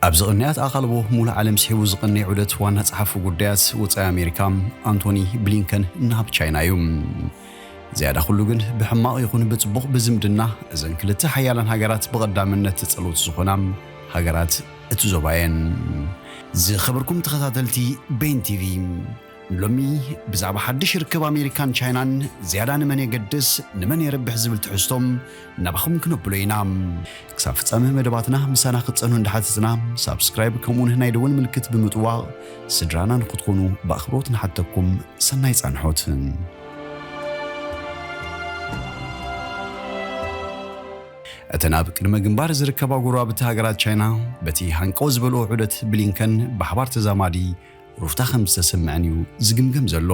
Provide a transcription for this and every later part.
ኣብዚ ቅንያት ኣቓልቦ ሙሉእ ዓለም ስሒቡ ዝቕንይ ዑደት ዋና ጸሓፊ ጉዳያት ወጻኢ ኣሜሪካ ኣንቶኒ ብሊንከን ናብ ቻይና እዩ። ዝያዳ ኩሉ ግን ብሕማቕ ይኹን ብጽቡቕ ብዝምድና እዘን ክልተ ሓያላን ሃገራት ብቐዳምነት ተጸለውቲ ዝኾና ሃገራት እቲ ዞባ እየን። ዝኸበርኩም ተኸታተልቲ ቤን ቲቪ፣ ሎሚ ብዛዕባ ሓድሽ ርክብ ኣሜሪካን ቻይናን ዝያዳ ንመን የገድስ ንመን የርብሕ ዝብል ትሕዝቶ ናባኹም ክነብሎ ኢና። ክሳብ ፍጻመ መደባትና ምሳና ክትጸኑ እንዳሓተትና ሳብስክራይብ ከምኡውን ናይ ደወል ምልክት ብምጥዋቕ ስድራና ንክትኾኑ ብኣኽብሮት ንሓተኩም። ሰናይ ጻንሖት። እተን ኣብ ቅድመ ግንባር ዝርከባ ጎረባብቲ ሃገራት ቻይና በቲ ሃንቀው ዝበልኦ ዑደት ብሊንከን ብሓባር ተዛማዲ ሩፍታ ከም ዝተሰምዐን እዩ ዝግምገም ዘሎ።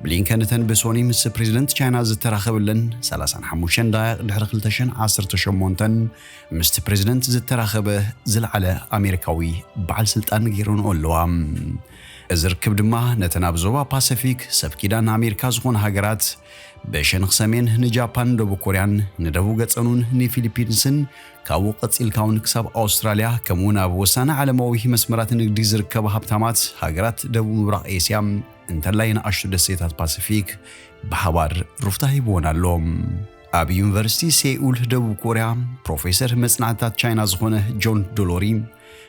ብሊንከን እተን ብሶኒ ምስ ፕሬዚደንት ቻይና ዝተራኸበለን ሰላሳን ሓሙሽተን ደቓይቕ ድሕሪ ክልተ ሽሕን ዓሰርተ ሸሞንተን ምስቲ ፕሬዚደንት ዝተራኸበ ዝለዓለ ኣሜሪካዊ በዓል ስልጣን ገይረንኦ ኣለዋ። እዚ ርክብ ድማ ነተን ኣብ ዞባ ፓሲፊክ ሰብ ኪዳን ኣሜሪካ ዝኾና ሃገራት ብሸነኽ ሰሜን ንጃፓን፣ ደቡብ ኮርያን፣ ንደቡብ ገጸኑን ንፊሊፒንስን፣ ካብኡ ቀጺልካ እውን ክሳብ ኣውስትራልያ፣ ከምኡውን ኣብ ወሳኒ ዓለማዊ መስመራት ንግዲ ዝርከባ ሃብታማት ሃገራት ደቡብ ምብራቕ ኤስያ እንተላይ ንኣሽቱ ደሴታት ፓሲፊክ ብሓባር ሩፍታ ሂብዎን ኣሎ። ኣብ ዩኒቨርሲቲ ሴኡል ደቡብ ኮርያ ፕሮፌሰር መጽናዕትታት ቻይና ዝኾነ ጆን ዶሎሪ፣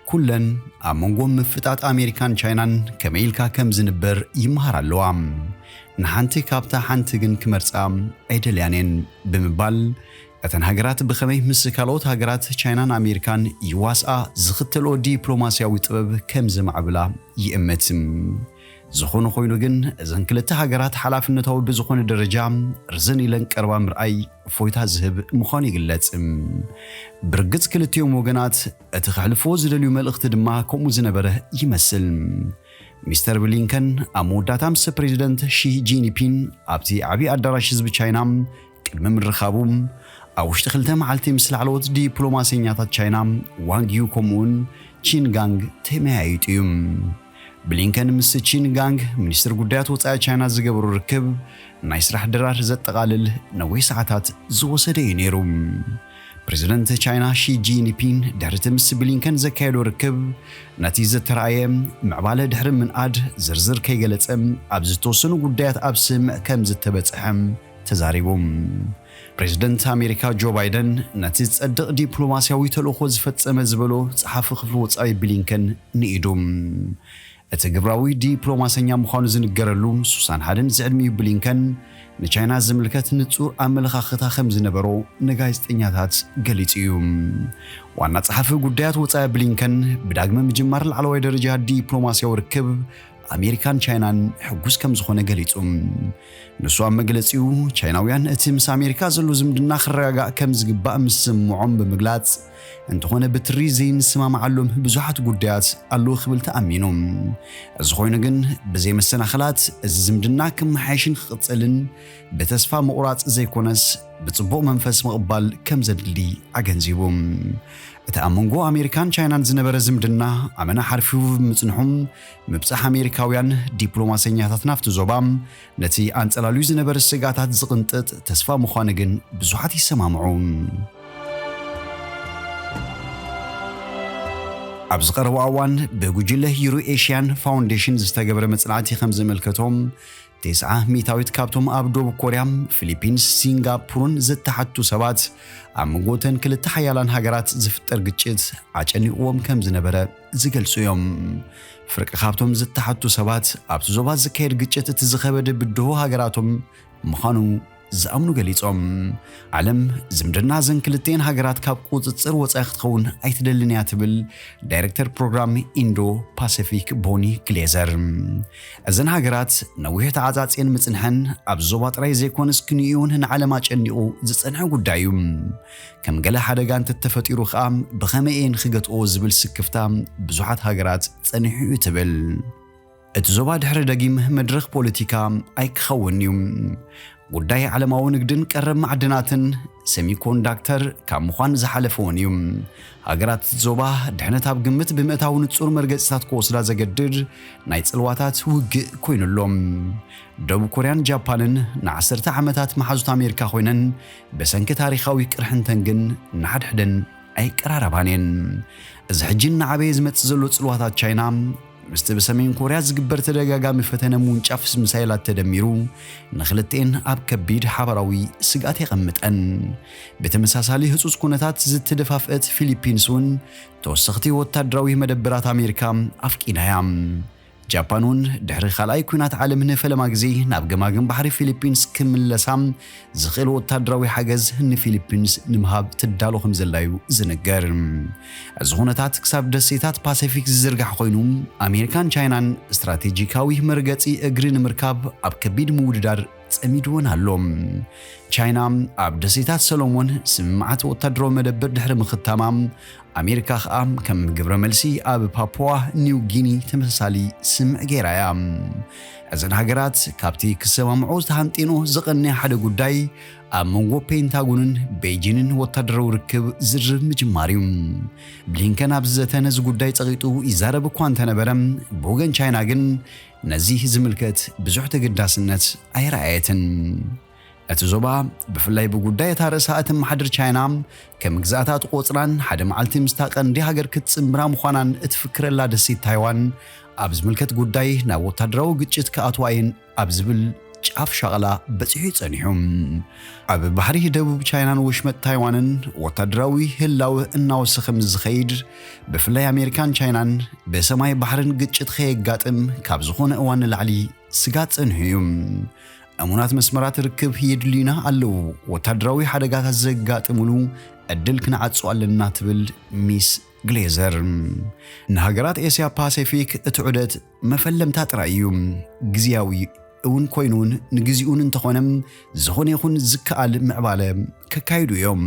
ኩለን ኣብ መንጎ ምፍጣጥ ኣሜሪካን ቻይናን ከመይ ኢልካ ከም ዝንበር ይመሃር ኣለዋ። ንሓንቲ ካብታ ሓንቲ ግን ክመርጻ ኣይደልያን እየን ብምባል፣ እተን ሃገራት ብኸመይ ምስ ካልኦት ሃገራት ቻይናን ኣሜሪካን ይዋስኣ ዝኽተልኦ ዲፕሎማስያዊ ጥበብ ከም ዝማዕብላ ይእምት። ዝኾነ ኮይኑ ግን፣ እዘን ክልተ ሃገራት ሓላፍነታዊ ብዝኾነ ደረጃ ርዝን ኢለን ቀርባ ምርኣይ እፎይታ ዝህብ ምዃኑ ይግለጽ። ብርግጽ ክልቲኦም ወገናት እቲ ከሕልፍዎ ዝደልዩ መልእኽቲ ድማ ከምኡ ዝነበረ ይመስል። ሚስተር ብሊንከን ኣብ መወዳእታ ምስ ፕሬዚደንት ሺ ጂንፒን ኣብቲ ዓብዪ ኣዳራሽ ህዝቢ ቻይና ቅድሚ ምርኻቡ፣ ኣብ ውሽጢ ክልተ መዓልቲ ምስ ላዕለዎት ዲፕሎማሰኛታት ቻይና ዋንግ ዩ ከምኡውን ቺን ጋንግ ተመያይጡ እዩ። ብሊንከን ምስ ቺን ጋንግ ሚኒስትር ጉዳያት ወጻኢ ቻይና ዝገበሩ ርክብ ናይ ስራሕ ድራር ዘጠቓልል ነዊሕ ሰዓታት ዝወሰደ እዩ ነይሩ። ፕሬዚደንት ቻይና ሺ ጂንፒን ድሕሪ እቲ ምስ ብሊንከን ዘካየዶ ርክብ፣ ነቲ ዝተራእየ ምዕባለ ድሕሪ ምንኣድ ዝርዝር ከይገለጸ፣ ኣብ ዝተወሰኑ ጉዳያት ኣብ ስምምዕ ከም ዝተበጽሐ ተዛሪቡ። ፕሬዚደንት ኣሜሪካ ጆ ባይደን ነቲ ዝጸድቕ ዲፕሎማስያዊ ተልእኾ ዝፈጸመ ዝበሎ ጸሓፊ ክፍሊ ወጻኢ ብሊንከን ንኢዱ። እቲ ግብራዊ ዲፕሎማሰኛ ምዃኑ ዝንገረሉ ሱሳን ሓደን ዝዕድሚኡ ብሊንከን ንቻይና ዝምልከት ንጹር ኣመለኻኽታ ከም ዝነበሮ ንጋዜጠኛታት ገሊጹ እዩ። ዋና ጸሓፊ ጉዳያት ወጻኢ ብሊንከን ብዳግመ ምጅማር ላዕለዋይ ደረጃ ዲፕሎማስያዊ ርክብ ኣሜሪካን ቻይናን ሕጉስ ከም ዝኾነ ገሊጹ። ንሱ ኣብ መግለጺኡ፣ ቻይናውያን እቲ ምስ ኣሜሪካ ዘሎ ዝምድና ክረጋጋእ ከም ዝግባእ ምስምዖም ብምግላጽ፣ እንተኾነ ብትሪ ዘይንስማማዓሎም ብዙሓት ጉዳያት ኣለዉ ክብል ተኣሚኑ። እዚ ኮይኑ ግን፣ ብዘይ መሰናኽላት እዚ ዝምድና ክመሓየሽን ክቕጽልን ብተስፋ ምቑራጽ ዘይኮነስ ብጽቡቕ መንፈስ ምቕባል ከም ዘድሊ ኣገንዚቡ። እቲ ኣብ መንጎ ኣሜሪካን ቻይናን ዝነበረ ዝምድና ኣመና ሓርፊፉ ብምጽንሑ፣ ምብጻሕ ኣሜሪካውያን ዲፕሎማሰኛታት ናብቲ ዞባ ነቲ ኣንጸላልዩ ዝነበረ ስግኣታት ዝቕንጥጥ ተስፋ ምዃኑ ግን ብዙሓት ይሰማምዑ። ኣብዚ ቀረባ እዋን ብጉጅለ ዩሮ ኤሽያን ፋውንዴሽን ዝተገብረ መጽናዕቲ ከም ዘመልከቶም፣ ተስዓ ሚእታዊት ካብቶም ኣብ ደቡብ ኮርያ፣ ፊሊፒንስ፣ ሲንጋፖርን ዝተሓቱ ሰባት ኣብ መንጎ እተን ክልተ ሓያላን ሃገራት ዝፍጠር ግጭት ኣጨኒቕዎም ከም ዝነበረ ዝገልጹ እዮም። ፍርቂ ካብቶም ዝተሓቱ ሰባት ኣብቲ ዞባ ዝካየድ ግጭት እቲ ዝኸበደ ብድሆ ሃገራቶም ምዃኑ ዝኣምኑ ገሊጾም። ዓለም ዝምድና እዘን ክልተን ሃገራት ካብ ቁጽጽር ወጻኢ ክትኸውን ኣይትደልን እያ ትብል ዳይሬክተር ፕሮግራም ኢንዶ ፓሲፊክ ቦኒ ግሌዘር። እዘን ሃገራት ነዊሕ ተዓጻጽየን ምጽንሐን ኣብ ዞባ ጥራይ ዘይኮነስ ክንዩን ንዓለም ኣጨኒቑ ዝጸንሐ ጉዳይ እዩ። ከም ገለ ሓደጋ እንተተፈጢሩ ከኣ ብኸመይ እየን ክገትኦ ዝብል ስክፍታ ብዙሓት ሃገራት ጸኒሑ እዩ ትብል። እቲ ዞባ ድሕሪ ደጊም መድረኽ ፖለቲካ ኣይክኸውን እዩ። ጉዳይ ዓለማዊ ንግድን ቀረብ ማዕድናትን ሰሚኮንዳክተር ካብ ምዃን ዝሓለፈ እውን እዩ። ሃገራት እቲ ዞባ ድሕነት ኣብ ግምት ብምእታው ንጹር መርገጺታት ክወስዳ ዘገድድ ናይ ጽልዋታት ውግእ ኮይኑ ኣሎ። ደቡብ ኮርያን ጃፓንን ንዓሰርተ ዓመታት መሓዙት ኣሜሪካ ኮይነን ብሰንኪ ታሪኻዊ ቅርሕንተን ግን ንሓድሕደን ኣይቀራረባን እየን። እዚ ሕጂ እናዓበየ ዝመጽእ ዘሎ ጽልዋታት ቻይና ምስቲ ብሰሜን ኮርያ ዝግበር ተደጋጋሚ ፈተነ ምውንጫፍ ሚሳይላት ተደሚሩ ንክልተኤን ኣብ ከቢድ ሓባራዊ ስግኣት የቐምጠን። ብተመሳሳሊ ህጹጽ ኩነታት ዝተደፋፍአት ፊሊፒንስ እውን ተወሰኽቲ ወታደራዊ መደበራት ኣሜሪካ ኣፍቂዳ እያ። ጃፓን እውን ድሕሪ ካልኣይ ኲናት ዓለም ንፈለማ ግዜ ናብ ገማግም ባሕሪ ፊሊፒንስ ክምለሳ ዝኽእል ወታደራዊ ሓገዝ ንፊሊፒንስ ንምሃብ ትዳሎ ከም ዘላ እዩ ዝንገር። እዚ ኩነታት ክሳብ ደሴታት ፓሲፊክ ዝዝርጋሕ ኮይኑ፣ ኣሜሪካን ቻይናን ስትራቴጂካዊ መርገጺ እግሪ ንምርካብ ኣብ ከቢድ ምውድዳር ጸሚድወን ኣሎ። ቻይና ኣብ ደሴታት ሰሎሞን ስምምዓት ወታደራዊ መደብር ድሕሪ ምኽታማ፣ ኣሜሪካ ኸኣ ከም ግብረ መልሲ ኣብ ፓፑዋ ኒው ጊኒ ተመሳሳሊ ስምምዕ ገይራ እያ። እዘን ሃገራት ካብቲ ክሰማምዖ ዝተሃንጤኖ ዝቐነየ ሓደ ጉዳይ ኣብ መንጎ ፔንታጎንን ቤጂንን ወታደራዊ ርክብ ዝርርብ ምጅማር እዩ። ብሊንከን ኣብዚ ዘተ ነዚ ጉዳይ ጸቒጡ ይዛረብ እኳ እንተነበረ፣ ብወገን ቻይና ግን ነዚ ዝምልከት ብዙሕ ተገዳስነት ኣይረኣየትን። እቲ ዞባ ብፍላይ ብጉዳይ እታ ርእሳ እተመሓድር ቻይና ከም ግዝኣታ ትቖጽራን ሓደ መዓልቲ ምስታ ቀንዲ ሃገር ክትጽምብራ ምዃናን እትፍክረላ ደሴት ታይዋን ኣብ ዝምልከት ጉዳይ ናብ ወታደራዊ ግጭት ክኣትዋ እየን ኣብ ዝብል ጫፍ ሻቕላ በጺሑ እዩ ጸኒሑ። ኣብ ባሕሪ ደቡብ ቻይናን ወሽመጥ ታይዋንን ወታደራዊ ህላወ እናወሰኸ ምስ ዝኸይድ፣ ብፍላይ ኣሜሪካን ቻይናን ብሰማይ ባሕርን ግጭት ከየጋጥም ካብ ዝኾነ እዋን ንላዕሊ ስጋት ጸኒሑ እዩ። እሙናት መስመራት ርክብ የድልዩና ኣለዉ፣ ወታደራዊ ሓደጋታት ዘጋጥሙሉ ዕድል ክንዓጹ ኣለና ትብል ሚስ ግሌዘር። ንሃገራት ኤስያ ፓሲፊክ እቲ ዑደት መፈለምታ ጥራይ እዩ። ግዝያዊ እውን ኮይኑን ንግዚኡን እንተኾነ ዝኾነ ይኹን ዝከኣል ምዕባለ ከካይዱ እዮም።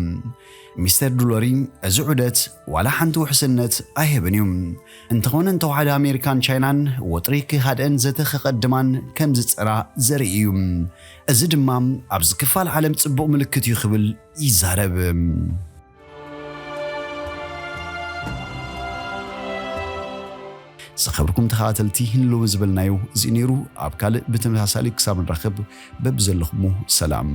ሚስተር ዱሎሪ እዚ ዑደት ዋላ ሓንቲ ውሕስነት ኣይህብን እዩ። እንተኾነ እንተወሓደ ኣሜሪካን ቻይናን ወጥሪ ክሃድአን ዘተ ክቐድማን ከም ዝጽራ ዘርኢ እዩ። እዚ ድማ ኣብዚ ክፋል ዓለም ጽቡቕ ምልክት እዩ ክብል ይዛረብ። ዝኸብርኩም ተኸታተልቲ ንሎሚ ዝበልናዮ እዚ ነይሩ። ኣብ ካልእ ብተመሳሳሊ ክሳብ ንራኸብ በብዘለኹሞ ሰላም።